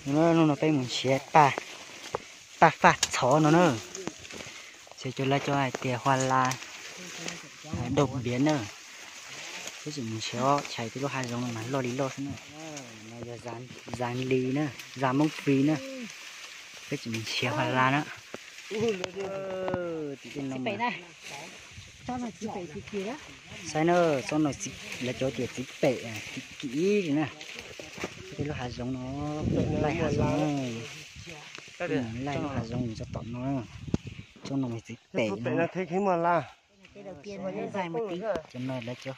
Hnub no peb mus nrhiav paj, paj faj txhov no na. Ces cov lawv cov hais tias hua la, dau npiav na. Peb tseem mus nrhiav ob chais tej lub hav zoov no mas loj li loj xwb na. No yog zag li na, zag Moob Fis na. Peb tseem mus nrhiav hua la na. Saib na, tsob no lawv cov tias txiv pem, kim kim li na. Tej lub hav zoov no, laij hav zoov, laij lub hav zoov mus txog tom no. Tsob no mas txiv pem no. Cov no lawv cov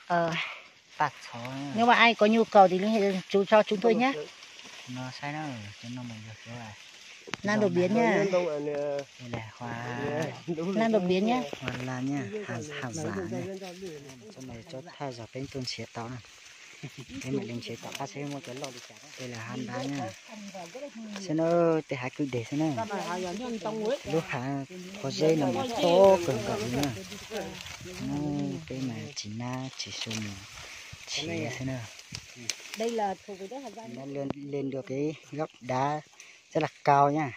paj txhov. Nếu mà ai có nhu cầu thì liên hệ chúng cho chúng tôi nhé. No saib na, cov no mas yog cov na, dau npiav nha. Na dau npiav nha. Hua la nha, hav zam na. Cov no cov thaj zog peb tuaj nrhiav tau na. Peb mam li nrhiav tom qab seb muaj cov loj li cas. Tej lawv hav nrab na. Saib na, tej hav kwj deg xwb na. Lub hav pob zeb no mas tob kawg nkaus li na. Peb mas tsis nab tsis su mus nrhiav xwb na. Li dua kev zaub dav, zaub las kau na.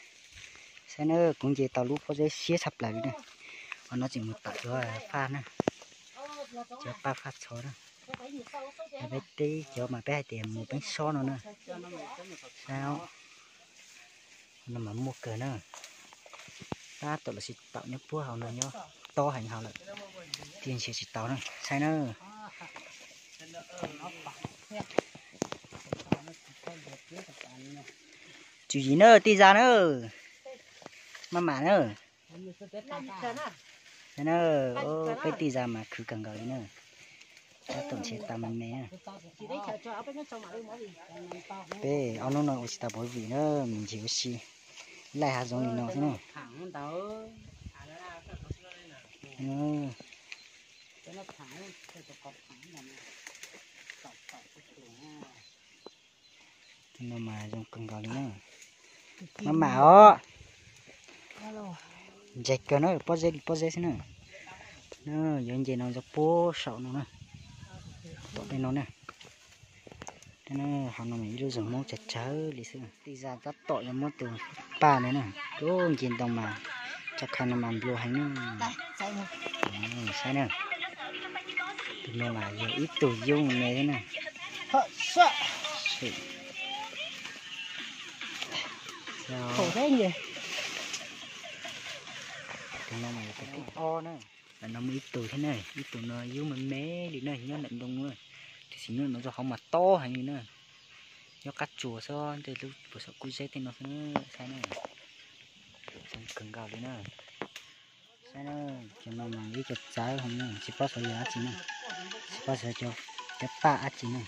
Saib na, kuv nce tau lub pob zeb siab tshaj plaws li na. Ho no tseem mus tom cov faj na, cov paj faj txhov na. Peb teb cov mas peb hais tias mus peeb sob no na. Saib, no mas muaj kawg na. Tab tom los sis tom nyob puag hauv no nyob tob heev hauv lawm, thiaj nrhiav tsis tau na. Saib na. Tsum yim na, tij zag na, maj mam na. Saib na, peb tij zag mas khwv kawg nkaus li na. Tab tom nrhiav tau me me na. Peb ob hnub no ua tsis tau pov vim na, me ntsis ua si, laij hav zoov li no xwb na. Tus no mas zoo kawg nkaus li na. Maj mam os. Ntse kawg na, pob zeb li pob zeb xwb na. Yuav nce no zoo puag saum no na. Tom tej no na. Hauv no mas ib lub zoov Hmoob tsawg tsawg li xwb. Tij zag tab tom yuav muab tus paj no na. Lub nce ntoo mas tso kha no mas nplua heev na. Saib na. Tus no mas yog ib tug yub me me na. Tus no mas yog tus thib ob na. Ntawm no muaj ib tug thiab na, ib tug no yub me me li na, nyob ntawm ntoo na. Tiam sis nyob ntawm ntoo hauv mas tob heev li na. Nyob qab tsuas xwb, tej lub puag saum kub zeb tej no xwb na. Saib na, zoo kawg nkaus li na. Saib na, cov no mas ib co txawv heev na, tsis paub xyov yog dab tsi na. Tsis paub xyov cov paj dab tsi na.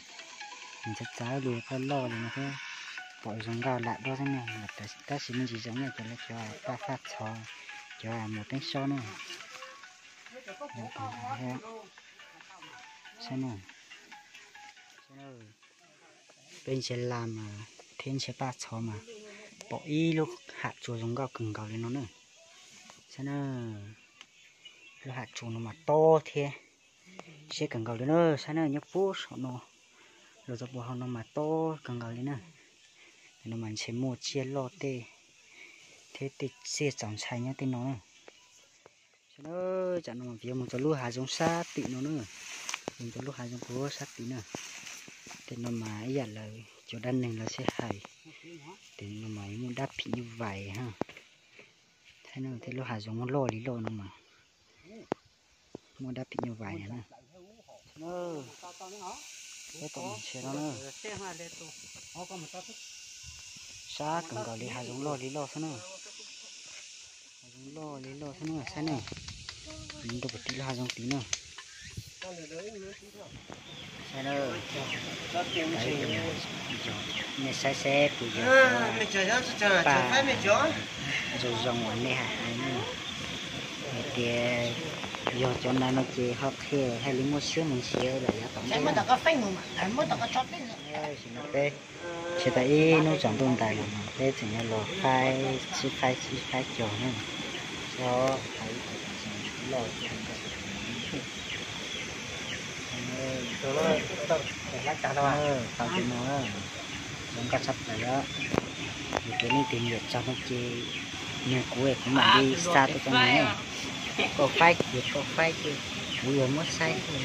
Nws txawv txawv li, loj loj li no thiab. Pom zoo nkauj lam duab xwb na, tab sis me ntsis zoo na, cov lawv cov paj faj txhov, cov mus peeb sob na. Saib na, peb nrhiav la mas thiab nrhiav paj txhov mas pom ib lub hav tsuas zoo nkauj kawg nkaus li no na. Saib na, lub hav tsuas no mas tob thiab siab kawg nkaus li na. Saib na, nyob puag saum no los txog puag hauv no mas tob kawg nkaus li na. Ntawm no mas ntshe muaj tsiaj loj tej thiab tej tsiaj txaus ntshai nyob tej no na. Saib na, tsam no mas yuav mus rau lub hav zoov sab tim no na. Mus rau lub hav zoov puag sab tim na. Tej no mas ib yam lawv cov dab neeg lawv sib hais, tej no mas muaj dab phim nyuj vais ha. Saib na, tej lub hav zoov loj li loj no mas muaj dab phim nyuj vais na. Peb tom nrhiav no na. Sab kawg nkaus li, hav zoov loj li loj xwb na. Hav zoov loj li loj xwb na, saib na. Nyob rau puag tim lub hav zoov tid na. Saib na, nej saib seb puas yog paj zoo zoo uas nej hais hais na. Hais tias yog cov ntawd no ces ho qhia hais li muaj siab mus nrhiav lawm yav tom ntej na. Tam sim no peb nrhiav tau ib hnub tsaus ntuj ntais los peb tseem yuav los faib sib faib sib faib cog na. Xyov hais ib qho tseem loj thiab. Tau li no, zoo nkauj tshaj plaws os. Yog tias leej twg nyiam txog no ces nug kuv, kuv mam li xa tuaj rau nej. Koj faib ces koj faib, ces kuv yuav muab saib xwb.